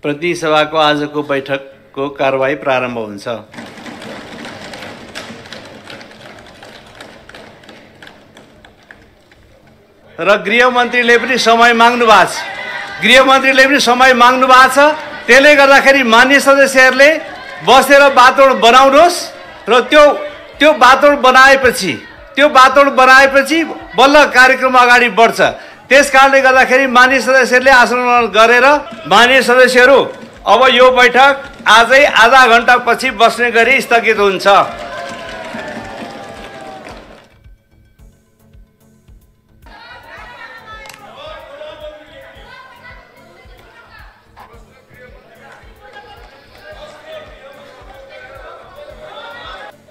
प्रतिसभाको आजको बैठकको कारबाही प्रारम्भ हुन्छ। र गृहमन्त्रीले पनि समय माग्नु भएको छ। त्यसले गर्दाखेरि मान्य सदस्यहरूले बसेर वातावरण बनाउनुहोस् र त्यो वातावरण बनाएपछि बल्ल कार्यक्रम अगाडि बढ्छ। त्यसकारणले गर्दाखेरि मान्य सदस्यहरूले आसन ग्रहण गरेर मान्य सदस्यहरू अब यो बैठक आजै आधा घण्टा पछि बस्ने गरी स्थगित हुन्छ।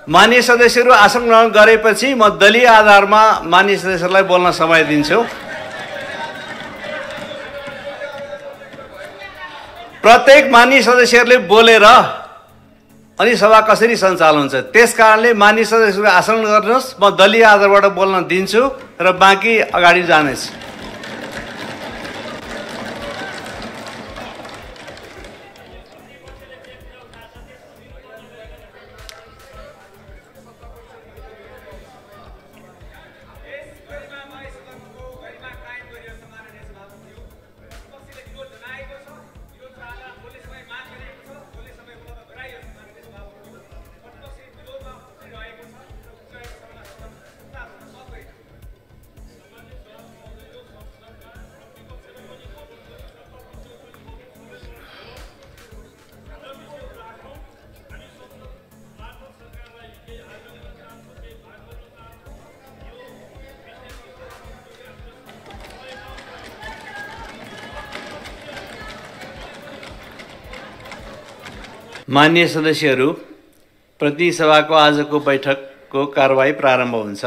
मान्य सदस्यहरू आसन ग्रहण गरेपछि म दलीय आधारमा मान्य सदस्यहरूलाई बोल्न समय दिन्छु। प्रत्येक मान्य सदस्यहरूले बोलेर अनि सभा कसरी सञ्चालन हुन्छ। त्यसकारणले मान्य सदस्यहरू आसन गर्नुहोस्, म दलीय आधारबाट बोल्न दिन्छु र बाँकी अगाडि जानेछ। मान्य सदस्यहरू, प्रतिसभाको आजको बैठकको कारबाही प्रारम्भ हुन्छ।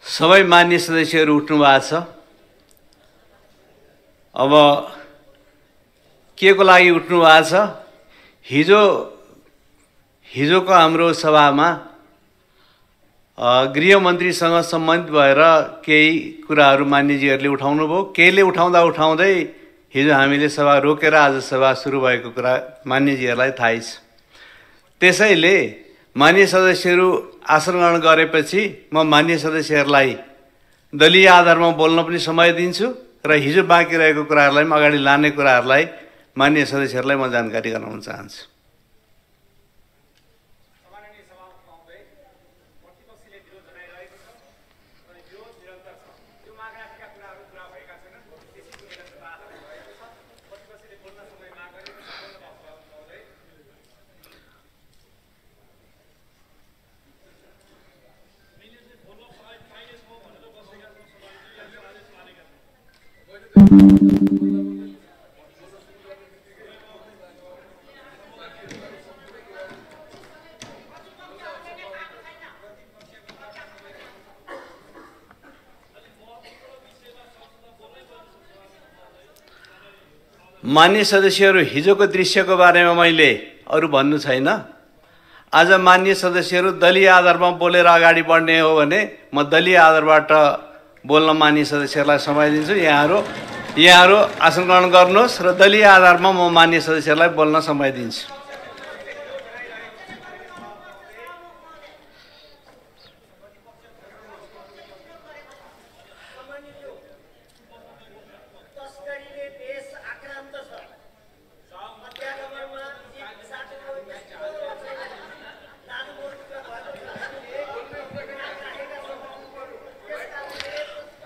सबै मान्य सदस्यहरू उठ्नु भएको छ। अब के को लागि उठ्नु भएको छ? हिजोको हाम्रो सभामा गृहमन्त्रीसँग सम्बन्धित भएर केही कुराहरू मान्यजीहरूले उठाउनु भयो। केहीले उठाउँदै हिजो हामीले सभा रोकेर आज सभा सुरु भएको कुरा मान्यजीहरूलाई थाहै छ। त्यसैले मान्य सदस्यहरू आसन ग्रहण गरेपछि म मान्य सदस्यहरूलाई दलीय आधारमा बोल्न पनि समय दिन्छु र हिजो बाँकी रहेको कुराहरूलाई पनि अगाडि लाने कुराहरूलाई मान्य सदस्यहरूलाई म जानकारी गराउन चाहन्छु। मान्य सदस्यहरू, हिजोको दृश्यको बारेमा मैले अरू भन्नु छैन। आज मान्य सदस्यहरू दलीय आधारमा बोलेर अगाडि बढ्ने हो भने म दलीय आधारबाट बोल्न मान्य सदस्यहरूलाई समय दिन्छु। यहाँहरू आसन ग्रहण गर्नुहोस् र दलीय आधारमा म मान्य सदस्यहरूलाई बोल्न समय दिन्छु।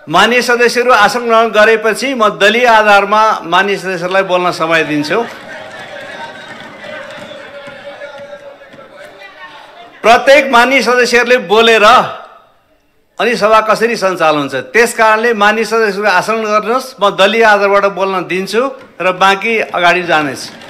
मान्य सदस्यहरू आसन ग्रहण गरेपछि म दलीय आधारमा मान्य सदस्यहरूलाई बोल्न समय दिन्छु। प्रत्येक मान्य सदस्यहरूले बोलेर अनि सभा कसरी सञ्चालन हुन्छ। त्यसकारणले मान्य सदस्यहरू आसन गर्नुहोस्, म दलीय आधारबाट बोल्न दिन्छु र बाँकी अगाडि जानेछ।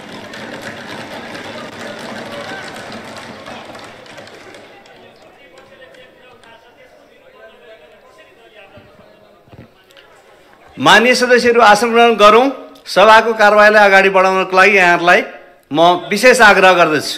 मान्य सदस्यहरू आसन ग्रहण गरौँ। सभाको कारबाहीलाई अगाडि बढाउनको लागि यहाँहरूलाई म विशेष आग्रह गर्दछु।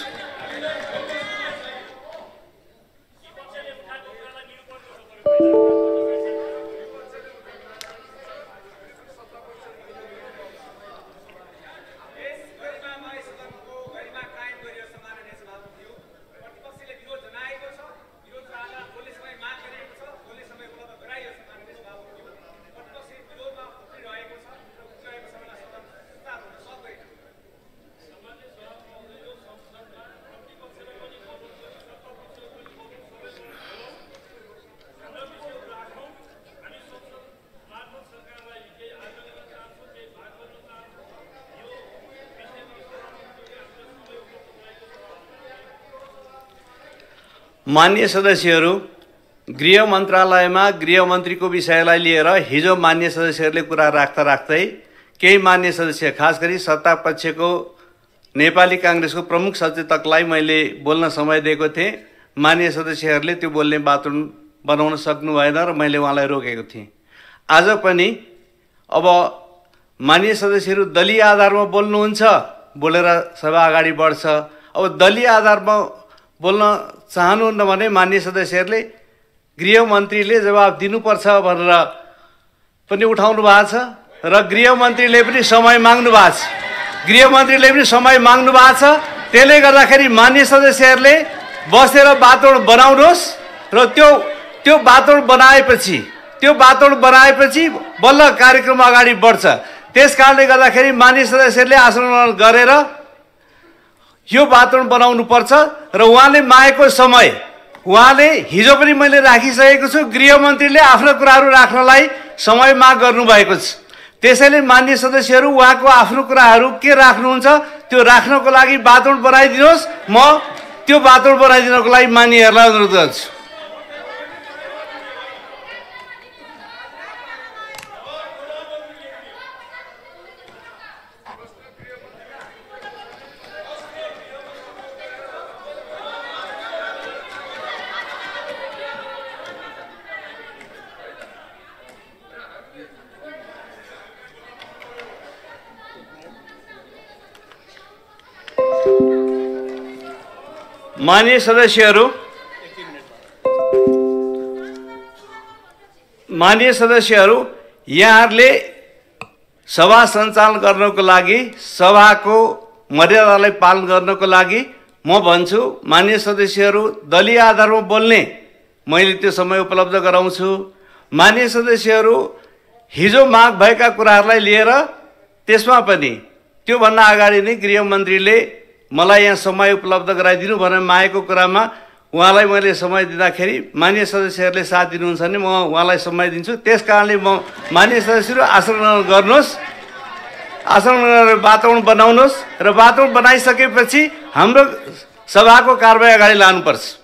मान्य सदस्यहरू, गृह मन्त्रालयमा गृहमन्त्रीको विषयलाई लिएर हिजो मान्य सदस्यहरूले कुरा राख्दा राख्दै केही मान्य सदस्य, खास गरी सत्ता पक्षको नेपाली काङ्ग्रेसको प्रमुख सचेतकलाई मैले बोल्न समय दिएको थिएँ। मान्य सदस्यहरूले त्यो बोल्ने वातावरण बनाउन सक्नु भएन र मैले उहाँलाई रोकेको थिएँ। आज पनि अब मान्य सदस्यहरू दलीय आधारमा बोल्नुहुन्छ, बोलेर सभा अगाडि बढ्छ। अब दलीय आधारमा बोल्न चाहनुहुन्न भने मान्य सदस्यहरूले गृहमन्त्रीले जवाब दिनुपर्छ भनेर पनि उठाउनु भएको छ र गृहमन्त्रीले पनि समय माग्नु भएको छ। गृहमन्त्रीले पनि समय माग्नु भएको छ। त्यसले गर्दाखेरि मान्य सदस्यहरूले बसेर वातावरण बनाउनुहोस् र त्यो वातावरण बनाएपछि बल्ल कार्यक्रम अगाडि बढ्छ। त्यसकारणले गर्दाखेरि मान्य सदस्यहरूले आसन गरेर यो वातावरण बनाउनु पर्छ र उहाँले मागेको समय उहाँले हिजो पनि मैले राखिसकेको छु। गृहमन्त्रीले आफ्ना कुराहरू राख्नलाई समय माग गर्नुभएको छ। त्यसैले मान्य सदस्यहरू उहाँको आफ्नो कुराहरू के राख्नुहुन्छ त्यो राख्नको लागि वातावरण बनाइदिनुहोस्। म त्यो वातावरण बनाइदिनको लागि मान्यहरूलाई अनुरोध गर्छु। मान्य सदस्यहरू, यहाँहरूले सभा सञ्चालन गर्नको लागि, सभाको मर्यादालाई पालन गर्नको लागि म भन्छु मान्य सदस्यहरू दलीय आधारमा बोल्ने मैले त्यो समय उपलब्ध गराउँछु। मान्य सदस्यहरू हिजो माग भएका कुराहरूलाई लिएर त्यसमा पनि त्योभन्दा अगाडि नै गृहमन्त्रीले मलाई यहाँ समय उपलब्ध गराइदिनु भनेर मागेको कुरामा उहाँलाई मैले समय दिँदाखेरि मान्य सदस्यहरूले साथ दिनुहुन्छ भने म उहाँलाई समय दिन्छु। त्यसकारणले म मान्य सदस्यहरू आसन गर्नुहोस्, आसन गरेर वातावरण बनाउनुहोस् र वातावरण बनाइसकेपछि हाम्रो सभाको कारबाही अगाडि लानुपर्छ।